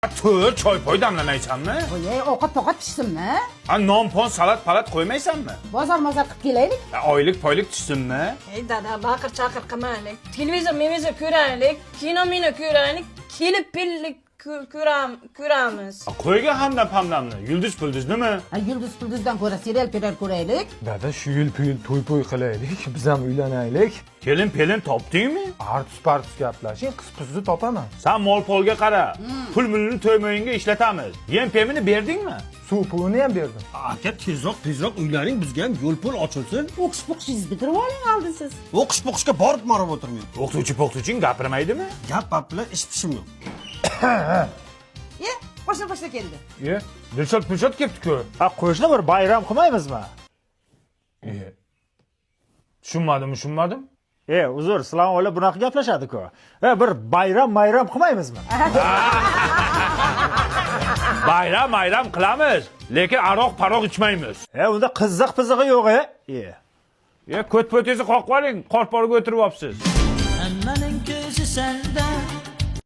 To'y, choy poy damlamaysanmi? Voy, ovqat povqat pishsinmi? Ha, non pon, salat palat qo'ymaysanmi? Bozor mozor qilib kelaylik. Ha, oylik poylik tushsinmi? Ey dada, baqir chaqir qilmaylik. Televizor mevizor ko'raylik, kino mino ko'raylik, kelib pillik ko'ramiz. Ha, qo'yga hamdam pamdamni, yulduz pulduznimi? Ha, yulduz pulduzdan ko'ra serial ko'rar ko'raylik. Dada, shu yil puyil to'y po'y qilaylik, biz ham uylanaylik. Kelin pelin topdingmi? Artus partus gaplashing, qiz pizni topaman. San mol polga qara. Pul mulini to'y mo'yinga ishlatamiz. Yem pemini berdingmi? Suv pulini ham berdim. Aka, tezroq tezroq uylaning, bizga ham yo'l pul ochilsin. O'qish po'qishingizni bitirib oling oldin siz. O'qish po'qishga borib marib o'tirmang. O'qituvchi po'qituvching gapirmaydimi? Gap pap bilan ish pishim yo'q. E, qo'shni poshna keldi. E, Dilshod Pulshod kelibdi-ku. Ha, qo'shni, bir bayram qilmaymizmi? E. Tushunmadim, tushunmadim. E, uzr, sizlar o'ylab bunaqa gaplashadi-ku. E, bir bayram mayram qilmaymizmi? Bayram bayram qilamiz, lekin aroq paroq ichmaymiz. E, unda qiziq pizig'i yo'q, e. E. E, ko't po'tingizni qoqib oling, qorporga o'tirib olibsiz. Hammaning ko'zi senda.